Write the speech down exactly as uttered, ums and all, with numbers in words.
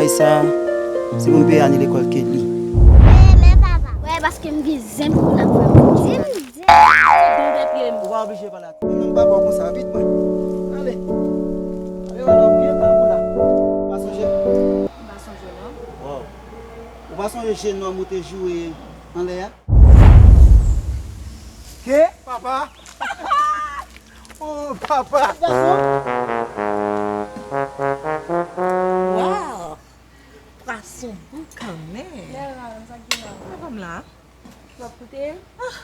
E sa, se pou m peye ane lekòl Kedly. Men, men papa, wè, paske m gen zen pou l ap fè m. Di m zen. Ou pa oblije pale a ti moun nan, papa, konsa, vit mwen. Ale. Ale, wè, lòm byen tankou la. Ou pa sonje? M pa sonje, non. Wow. Ou pa sonje jenòm ou te joure anlè a? Ke? Papa! Oh, papa! Wow! Pwason bon kanmenm. Lè la, sa k gen la? Sa fè m la? W ap koute? Ah!